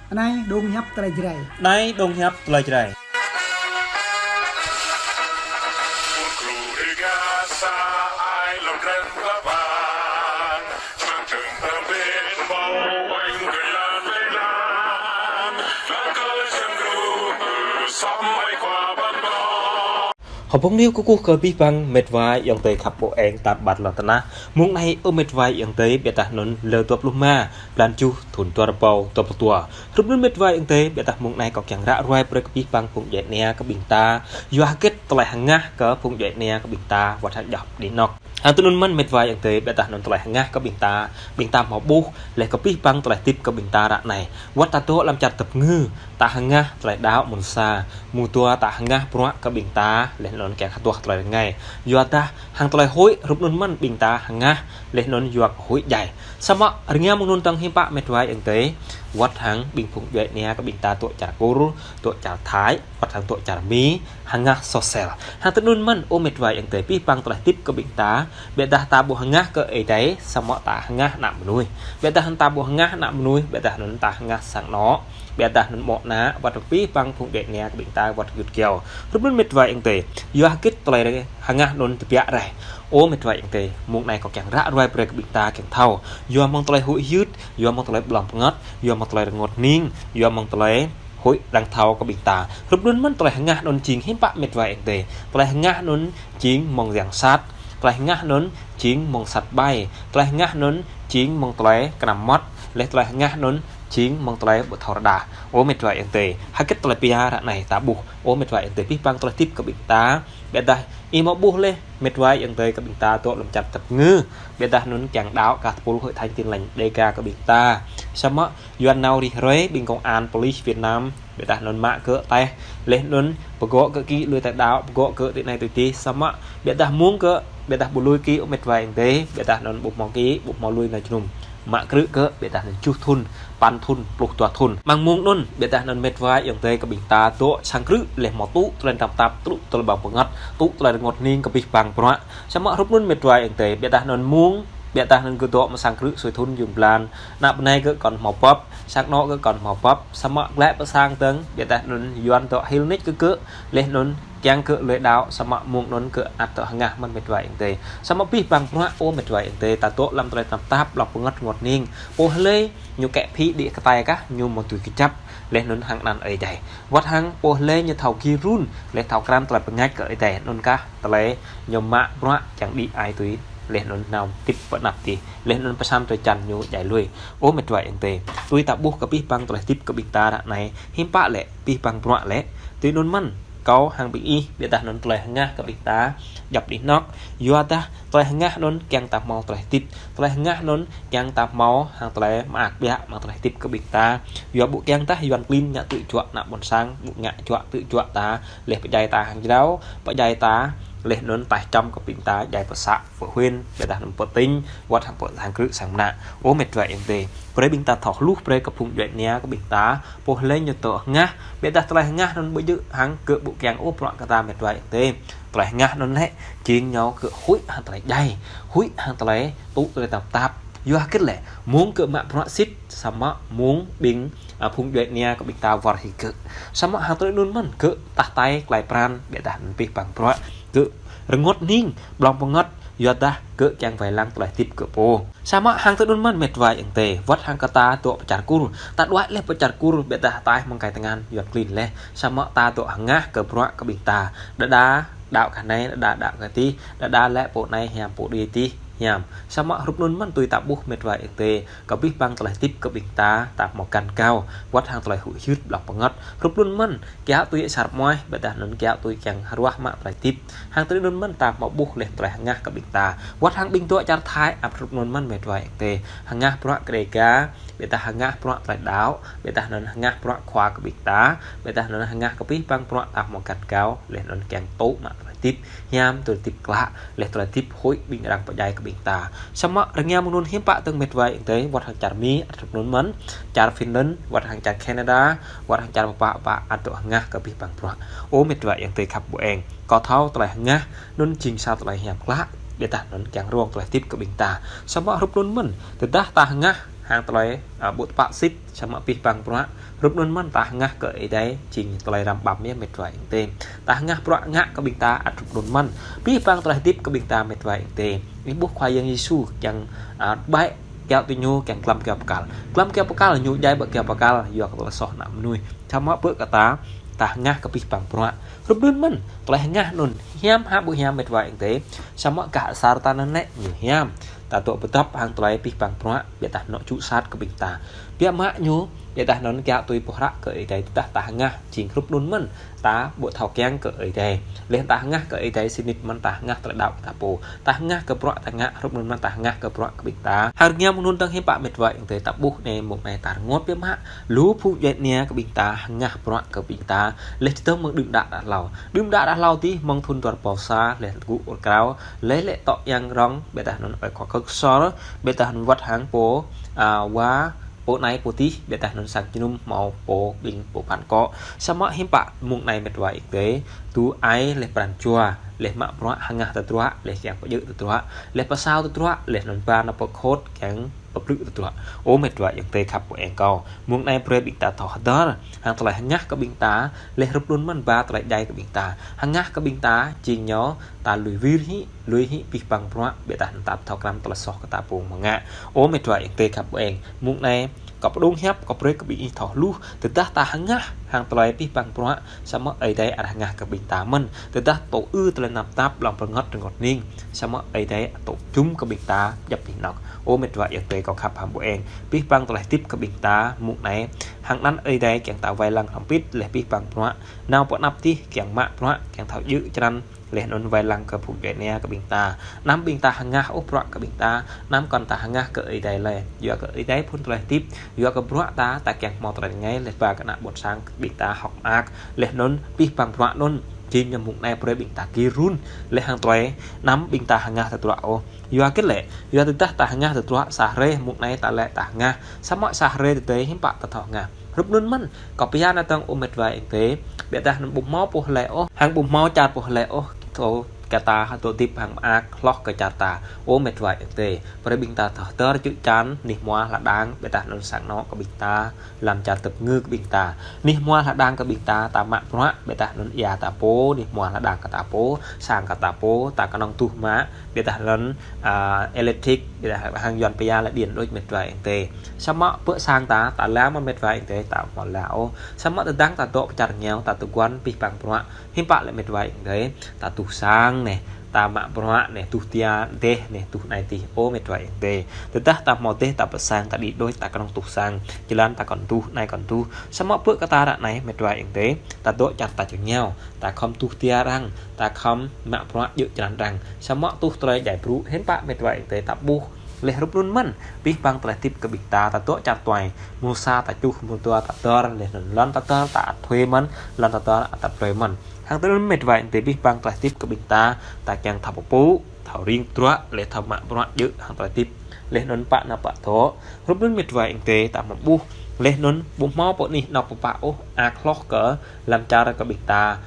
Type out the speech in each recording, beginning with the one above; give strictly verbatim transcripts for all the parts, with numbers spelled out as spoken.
Anai dong hiăp tơlơi Jrai. Anai dong hiăp tơlơi Jrai. Hbong News kơkuh kơ abih bang met wa ayŏng adơi khăp ƀô eng tar ƀar lŏn tơnah. Mông anai ơ met wa ayŏng adơi, biă dah anŭn lơ dua pluh rơma, blan tơjuh, thŭn dua rơbâo dua pluh dua. Hrup anŭn met wa ayŏng adơi, biă dah mông anai kâo kiăng ră ruai brơi kơ abih bang phung djuai ania kơ ƀing ta. Yua hơget tơlơi hơngah kơ phung djuai ania kơ ƀing ta wơ̆t hăng djŏp anih anŏk. Hăng tui anŭn mơ̆n met wa ayŏng adơi, biă dah anŭn tơlơi hơngah kơ ƀing ta, ƀing ta hmâo ƀuh laih kơ abih bang tơlơi hơdip kơ ƀing ta ră anai. Wơ̆t ta dŏ lăm čar tơpơngư, ta hơngah tơlơi đaŏ mơnuih sa, mơ̆ng dua ta hơngah bruă kơ ƀing ta, laih anŭn kiăng hơduah tơlơi rơngai. Yua dah hăng tơlơi huĭ, hrup anŭn mơ̆n ƀing ta hơngah, laih anŭn yua kơ huĭ djai. Samơ̆ rơngiă mơ̆ng anŭn tơ̆ng hiư̆m pă met wa ayŏng adơi, wơ̆t hăng ƀing phung djuai ania kơ ƀing ta dŏ čar Kur, dŏ čar Thái, wơ̆t hăng dŏ čar Mi, hơngah soh sel. Hăng tui anŭn mơ̆n ơ met wa ayŏng adơi, abih bang tơlơi hơdip kơ ƀing ta, biă dah ta ƀu hơngah kơ Ơi Adai, samơ̆ ta hơngah ană mơnuih. Biă dah ta ƀu hơngah ană mơnuih, biă dah anŭn ta hơngah sang anŏ, biă dah anŭn mŏ ană, wơ̆t abih bang phung djuai ania kơ ƀing ta wơ̆t gơyut gơyâo. Hrup anŭn met wa ayŏng adơi, yua hơget tơlơi hơngah anŭn tơbiă rai. Ơ met wa ayŏng adơi, mông anai kâo kiăng ră ruai brơi kơ ƀing ta kiăng thâo. Yua mơ̆ng tơlơi huĭ hyưt, yua mơ̆ng tơlơi blŏng pơngăt, yua mơ̆ng tơlơi rơngot hning, yua mơ̆ng tơlơi huĭ arăng thâo kơ ƀing ta. Hrup anŭn mơ̆n tơlơi hơngah anŭn jing hiư̆m pă met wa ayŏng adơi. Tơlơi hơngah anŭn jing mơ̆ng yang sat. Tơlơi hơngah anŭn jing mơ̆ng sat ƀai. Tơlơi hơngah anŭn jing mơ̆ng tơlơi kơnăm mơmŏt. Laih tơlơi hơngah anŭn jing mơ̆ng tơlơi ƀu thâo rơđah. Ơ met wa ayŏng adơi, hơget tơlơi pia ră anai ta ƀuh. Ơ met wa ayŏng adơi, abih bang tơlơi hơdip kơ ƀing ta. Biă dah ih hmâo ƀuh laih met wa ayŏng adơi kơ ƀing ta dŏ lăm čar tơpơngư. Biă dah anŭn kiăng đaŏ kơ tơpul Hội Thánh Tin Lành Đêga kơ ƀing ta. Samơ̆ Yuan nao rĭm hrơi ƀing công an police Việt Nam, biă dah anŭn mă gơ̆ tơl, laih anŭn pơgŏ gơ̆ kĭ lui tơlơi đaŏ, pơgŏ gơ̆ tui anai tui adih, samơ̆ biă dah mơ̆ng gơ̆, biă dah ƀu lui kĭ ơ met wa ayŏng adơi, biă dah anŭn ƀu hmâo kĭ, ƀu hmâo lui nao jơnum. Mă krư̆ gơ̆, biă dah anŭn tơjuh thŭn, sapăn thŭn, pluh dua thŭn. Mơ̆ng mông anŭn, biă dah anŭn met wa ayŏng adơi kơ ƀing ta dŏ sang krư̆ laih hmâo tŭ tơlơi tơnap tap, tŭ tơlơi blŏng pơngăt, tŭ tơlơi rơngot hning kơ abih bang bruă. Samơ̆ hrup anŭn met wa ayŏng adơi, biă dah anŭn mơ̆ng, biă dah anŭn gơ̆ dŏ mơ̆ng sang krư̆ sui thŭn jum blan. Ană bơnai gơ̆ kŏn hmâo pap, sang anŏ gơ̆ kŏn hmâo pap, samơ̆ glaĭ pơ sang tơ̆ng, biă dah anŭn Yuan dŏ hil nik kơ gơ̆, laih anŭn kiăng gơ̆ lui đaŏ, samơ̆ mông anŭn gơ̆ ăt dŏ hơngah mơ̆n met wa ayŏng adơi. Samơ̆ abih bang bruă ơ met wa ayŏng adơi, ta dŏ lăm tơlơi tơnap tap, blŏng pơngăt rơngot hning. Pô hlơi ñu kĕ phĭ đĭ kơtai kah, ñu mơ̆ tui kơjăp, laih anŭn hăng anăn Ơi Adai. Wơ̆t hăng pô hlơi ñu thâo gir run, laih thâo krăn tơlơi pơngač kơ Ơi Adai, anŭn kah tơlơi ñu mă bruă kiăng đĭ ai tui, laih anŭn nao hơdip pơ anăp adih, laih anŭn pơsăn tơlơi čan ñu djai lui. Ơ met wa ayŏng adơi, tui ta ƀuh kơ abih bang tơlơi hơdip kơ ƀing ta ră anai, hiư̆m pă lĕ, abih bang bruă lĕ. Tui anŭn mơ̆n, kâo hăng ƀing ih, biă dah anŭn tơlơi hơngah kơ ƀing ta, djŏp anih anŏk, yua dah tơlơi hơngah anŭn kiăng ta hmâo tơlơi hơdip, tơlơi hơngah anŭn kiăng ta hmâo hăng tơlơi mơak ƀiă mơ̆ng tơlơi hơdip kơ ƀing ta. Yua ƀu kiăng tah Yuan klin ngă tŭ juă ană ƀôn sang, ƀu ngă juă tŭ juă ta, laih pơdjai ta hăng jrao, pơdjai ta, laih anŭn taih čăm kơ ƀing ta, djai pơ să, pơ huyện, biă dah anŭn pơ tỉnh, wơ̆t hăng pơ sang krư̆ sang mơnă. Ơ met wa ayŏng adơi, brơi ƀing ta thâo hluh brơi kơ phung djuai ania kơ ƀing ta, pô hlơi ñu dŏ hơngah, biă dah tơlơi hơngah anŭn ƀu djơ̆ hăng gơ̆ ƀu kiăng ôh bruă kơ ta met wa ayŏng adơi. Tơlơi hơngah anŭn lĕ, jing ñu gơ̆ huĭ hăng tơlơi djai, huĭ hăng tơlơi tŭ tơlơi tơnap tap. Yua hơget lĕ, mơ̆ng gơ̆ mă bruă sĭt, samơ̆ mơ̆ng ƀing, a, phung djuai ania kơ ƀing ta wơr hĭ gơ̆. Samơ̆ hăng tơlơi anŭn mơ̆n gơ̆ tah tai klai pran, biă dah anŭn abih bang bruă, gơ̆ rơngot hning, blŏng pơngăt, yua dah gơ̆ kiăng wai lăng tơlơi hơdip gơ̆ pô. Samơ̆ hăng tơlơi anŭn mơ̆n met wa ayŏng adơi, wơ̆t hăng kơ ta dŏ pơ čar Kur, ta đuaĭ laih pơ čar Kur, biă dah taih mơ̆ng kai tơngan Yuan klin laih. Samơ̆ ta dŏ hơngah kơ bruă kơ ƀing ta. Đơđa đaŏ kơ anai, đơđa đaŏ kơ adih, đơđa lĕ pô anai hiam, pô adih adih hiam. Samơ̆ hrup anŭn mơ̆n tui ta ƀuh met wa ayŏng adơi, kơ abih bang tơlơi hơdip kơ ƀing ta, ta hmâo găn gao, wơ̆t hăng tơlơi huĭ hyưt blŏng pơngăt. Hrup anŭn mơ̆n, kiaŏ tui asar mơnuih, biă dah anŭn kiaŏ tui kiăng hơruah mă tơlơi hơdip. Hăng tơlơi anŭn mơ̆n ta hmâo ƀuh laih tơlơi hơngah kơ ƀing ta. Wơ̆t hăng ƀing dŏ čar Thái, ăt hrup anŭn mơ̆n met wa ayŏng adơi. Hơngah bruă kơ Đêga, biă dah hơngah bruă tơlơi đaŏ, biă dah anŭn hơngah bruă khua kơ ƀing ta, biă dah anŭn hơngah kơ abih bang bruă ta hmâo găn gao, laih anŭn kiăng tŭ mă tơlơi hơdip hiam, tơlơi hơdip klă, laih tơlơi hơdip huĭ ƀing arăng pơdjai kơ ƀing ta. Samơ̆ rơngiă mơ̆ng anŭn hiư̆m pă tơ̆ng met wa ayŏng adơi, wơ̆t hăng čar Mi, ăt hrup anŭn mơ̆n, čar Finland, wơ̆t hăng čar Canada, wơ̆t hăng čar pơpă pă ăt dŏ hơngah kơ abih bang bruă. Ơ met wa ayŏng adơi khăp ƀô eng. Kâo thâo tơlơi hơngah anŭn jing sa tơlơi hiam klă, biă dah anŭn kiăng rông tơlơi hơdip kơ ƀing ta. Samơ̆ hrup anŭn mơ̆n, tơdah ta hơngah hăng tơlơi, a, ƀu tơpă sĭt, samơ̆ abih bang bruă, Hrup anŭn mơ̆n ta hơngah kơ Ơi Adai jing tơlơi răm ƀăm yơh met wa ayŏng adơi. Ta hơngah bruă ngă kơ ƀing ta ăt hrup anŭn mơ̆n. Abih bang tơlơi hơdip kơ ƀing ta met wa ayŏng adơi. Ih ƀuh Khua Yang Yêsu kiăng, a, ƀai kiaŏ tui ñu kiăng glăm kơyâo pơkăl. Glăm kơyâo pơkăl ñu djai ƀơi kơyâo pơkăl yua kơ tơlơi soh ană mơnuih. Samơ̆ ƀơi kơ ta, ta hơngah kơ abih bang bruă. Hrup anŭn mơ̆n, tơlơi hơngah anŭn hiam hă ƀu hiam met wa ayŏng adơi. Samơ̆ gah asar ta anŭn lĕ ñu hiam. Ta dŏ pơdŏp hăng tơlơi abih bang bruă, ƀiădah anŏ jŭ sat kơ ƀing ta. Biă mă ñu, ƀiădah anŭn kiaŏ tui boh hră kơ Ơi Adai tơdah ta hơngah jing hrup anŭn mơ̆n, ta ƀu thâo kiăng kơ Ơi Adai. Laih ta hơngah kơ Ơi Adai sĭt nik mơ̆n ta hơngah tơlơi đaŏ kơ ta pô. Ta hơngah kơ bruă ta ngă hrup anŭn mơ̆n ta hơngah kơ bruă kơ ƀing ta. Hăng rơngiao mơ̆ng anŭn dơ̆ng hiư̆m pă met wa ayŏng adơi ta ƀuh anai mơ̆ng anai ta rơngot biă mă. Lu phung djuai ania kơ ƀing ta hơngah bruă kơ ƀing ta. Laih čơdơ̆ng mơ̆ng đưm đă đă hlâo. Đưm đă đă hlâo tih mơ̆ng thun dua rơbâo sa laih tơgŭ ur krao. Laih lĕ tŏ yang rŏng, ƀiădah anŭn ơi khua kơk sor, ƀiădah anŭn wơ̆t hăng pô, a, wa, pô anai pô tih, ƀiădah anŭn sang jơnum hmâo pô ƀing pô păn kŏ. Samơ̆ hiư̆m pă mơ̆ng anai met wa ayŏng adơi, tŭ ai laih pran jua, laih mă bruă hơngah tơdruă, laih kiăng pơjơ̆ tơdruă, laih pơsao tơdruă, laih anŭn ba nao pơkhŏt kiăng pơblư̆ tơdruă. Ơ met wa ayŏng adơi khăp ƀu eng kâo. Mơ̆ng anai brơi ƀing ta thâo hơdơr. Hăng tơlơi hơngah kơ ƀing ta, laih hrup anŭn mơ̆n ba tơlơi djai kơ ƀing ta. Hơngah kơ ƀing ta, jing ñu, ta lui wir hĭ, lui hĭ abih bang bruă, ƀiădah anŭn ta thâo krăm tơlơi soh kơ ta pô mơ̆ng ngă. Ơ met wa ayŏng adơi khăp ƀu eng. Mơ̆ng anai, kâo pơdŏng hiăp, kâo brơi kơ ƀing ih thâo hluh. Tơdah ta hơngah, hăng tơlơi abih bang bruă, samơ̆ Ơi Adai ăt hơngah kơ ƀing ta mơ̆n. Tơdah tŭ ư tơlơi tơnap tap, lŏm pơrơngot rơngot ning. Samơ̆ Ơi Adai tŭ jum kơ ƀing ta, djŏp anih anŏk. Ơ met wa ayŏng adơi kâo khăp hăng ƀu eng. Abih bang tơlơi hơdip kơ ƀing ta, mơ̆ng anai. Hăng anăn Ơi Adai kiăng ta wai lăng hrŏm hơbĭt, laih abih bang bruă. Nao pơ anăp tih, kiăng mă bruă, kiăng thâo djơ̆ črăn. Laih anŭn wai lăng kơ phung djuai ania kơ ƀing ta. Anăm ƀing ta hơngah ôh bruă kơ ƀing ta. Anăm kŏn ta hơngah kơ Ơi Adai lĕ. Yua kơ Ơi Adai phŭn tơlơi hơdip. Yua kơ bruă ta, ta kiăng hmâo tơlơi rơngai, laih ba kơ ană ƀôn sang kơ ƀing ta hŏk mơak. Laih anŭn abih bang bruă anŭn. Jing ñu mơ̆ng anai brơi ƀing ta gir run. Laih hăng tơlơi anăm ƀing ta hơngah tơdruă ôh. Yua kơ lĕ. Yua tơdah ta hơngah tơdruă sa hrơi mơ̆ng anai ta lĕ ta hơngah. Samơ̆ sa hrơi tơdơi hiư̆m pă ta thâo hơngah. Hrup anŭn mơ̆n, kâo pơhiăp anai tơ̆ng ơ met wa ayŏng adơi, ƀiădah anŭn ƀu hmâo pô hlơi ôh, hăng ƀu hmâo čar pô hlơi ôh, kâo kơ ta hơdŏ hơdip hăng mơak hloh kơ čar ta, ơ met wa ayŏng adơi. Brơi ƀing ta thâo hơdơr čư̆ čan, anih hmua hla đang, ƀiădah anŭn sang anŏ kơ ƀing ta, lăm čar tơpơngư kơ ƀing ta. Anih hmua hla đang kơ ƀing ta, ta mă bruă, ƀiădah anŭn ia ta pô, anih hmua hla đang kơ ta pô, sang kơ ta pô, ta kơnơ̆ng tuh mă, ƀiădah anŭn, a, electric, ƀiădah hăng yuan pia lĕ điện đôč met wa ayŏng adơi. Samơ̆ pơ sang ta, ta lăm mơ̆ met wa ayŏng adơi, ta hmâo lăm ôh. Samơ̆ tơdang ta dŏ pơ čar rơngiao, ta tơguan abih bang bruă. Hiư̆m pă lĕ met wa ayŏng adơi, ta tuh sang anai, ta mă bruă anai, tuh tia dêh anai, tuh anai tih, ơ met wa ayŏng adơi. Tơdah ta hmâo dêh, ta pơ sang, ta đĭ đôč, ta kơnơ̆ng tuh sang. Jơlan ta kŏn tuh, anai kŏn tuh. Samơ̆ pơ kơ ta ră anai, met wa ayŏng adơi, ta dŏ čar ta čơngiao. Ta khŏm tuh tia arăng, ta khŏm mă bruă djơ̆ črăn arăng. Samơ̆ tuh tơlơi djai brŭ, hiư̆m pă met wa ayŏng adơi ta ƀuh. Laih hrup anŭn mơ̆n, abih bang tơlơi hơdip kơ ƀing ta, ta dŏ čar tuai. Mơnuih sa ta čuh, mơnuih dua ta dơr, laih anŭn lŏn ta dơr, ta ăt thuê mơ̆n, lŏn ta dơr, ăt ta brơi mơ̆n. Hăng tơlơi anŭn met wa ayŏng adơi abih bang tơlơi hơdip kơ ƀing ta, ta kiăng thâo pơpŭ, thâo ring tơdruă, laih thâo mă bruă djơ̆, hăng tơlơi hơdip. Laih anŭn pă anăp pă dŏ. Hrup anŭn met wa ayŏng adơi ta hmâo ƀuh. Laih anŭn ƀu hmâo pô anih anŏk pơpă ôh, mơak hloh kơ lăm čar kơ ƀing ta.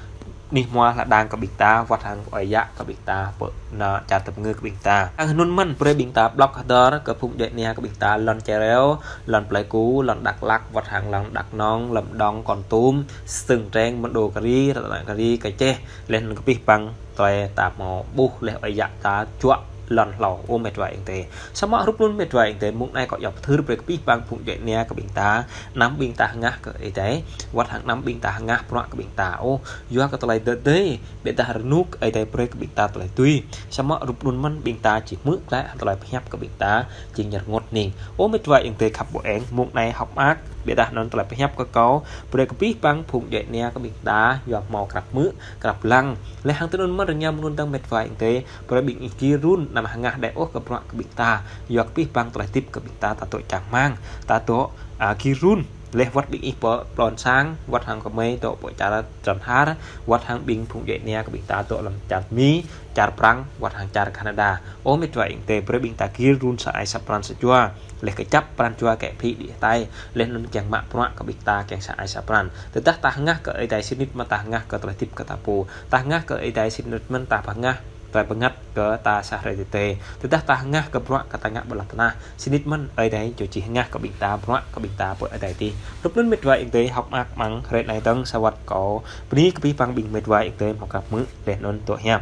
Anih hmua hla đang kơ ƀing ta, wơ̆t hăng ơi yă kơ ƀing ta, pơ anăp čar tơpơngư kơ ƀing ta. Hăng anŭn mơ̆n, brơi ƀing ta blŏk hơdơr kơ phung djuai ania kơ ƀing ta, lŏn Čeo Reo, lŏn Plei Ku, lŏn Dak Lak, wơ̆t hăng lŏn Dak Nông, Lâm Đồng, Kon Tum, Stung Treng, Mơndô Kri, Ratana Kri, Kơčeh, laih anŭn kơ abih bang tơlơi ta hmâo ƀuh laih ơi yă ta juă lŏn hlâo ơ met wa ayŏng adơi. Samơ̆ hrup anŭn met wa ayŏng adơi, mơ̆ng anai kâo yap pơthưr brơi kơ abih bang phung djuai ania kơ ƀing ta, anăm ƀing ta hơngah kơ Ơi Adai, wơ̆t hăng anăm ƀing ta hơngah bruă kơ ƀing ta ôh, yua kơ tơlơi dơ̆ dơi, ƀiădah rơnŭk Ơi Adai brơi kơ ƀing ta tơlơi tui. Samơ̆ hrup anŭn mơ̆n ƀing ta či hmư̆ glaĭ hăng tơlơi pơhiăp kơ ƀing ta, jing ñu rơngot ning. Ơ met wa ayŏng adơi khăp ƀu eng, mơ̆ng anai hŏk mơak, ƀiădah anŭn tơlơi pơhiăp kơ kâo, brơi kơ abih bang phung djuai ania kơ ƀing ta, yua hmâo krăp hmư̆, krăp lăng. Laih hăng tơlơi anŭn mơ̆n rơngiao mơ̆ng anŭn dơ̆ng met wa ayŏng adơi, brơi ƀing ih gir run, anăm hơngah đơi ôh kơ bruă kơ ƀing ta, yua kơ abih bang tơlơi hơdip kơ ƀing ta, ta dŏ čang rơmang, ta dŏ, a, gir run. Laih wơ̆t ƀing ih pơ plon sang, wơ̆t hăng kơmơi dŏ pơ čar Trần Har, wơ̆t hăng ƀing phung djuai ania kơ ƀing ta dŏ lăm čar Mi, čar Prăng, wơ̆t hăng čar Canada. Ơ met wa ayŏng adơi, brơi ƀing ta gir run sa ai sa pran sa jua. Laih kơčăp pran jua kĕ phi đĭ hơtai. Laih anŭn kiăng mă bruă kơ ƀing ta kiăng sa ai sa pran. Tơdah ta hơngah kơ Ơi Adai sĭt nik mơ̆n ta hơngah kơ tơlơi hơdip kơ ta pô. Ta hơngah kơ Ơi Adai sĭt nik mơ̆n ta hơngah Tơlơi bơngăt kơ ta sa hrơi tơdơi. Tơdah ta hơngah kơ bruă kơ ta ngă ƀơi lŏn tơnah, sĭt mơ̆n Ơi Adai či hơngah kơ ƀing ta bruă kơ ƀing ta pơ Ơi Adai dih. Rup anŭn mĕt wa ayŏng adơi, hơ̆k mơak amăng hrơi anai dơ̆ng sa wơ̆t kâo bơni kơ abih bang ƀing mĕt wa ayŏng adơi hmâo ka hmư̆ laih anŭn tŏ hiam.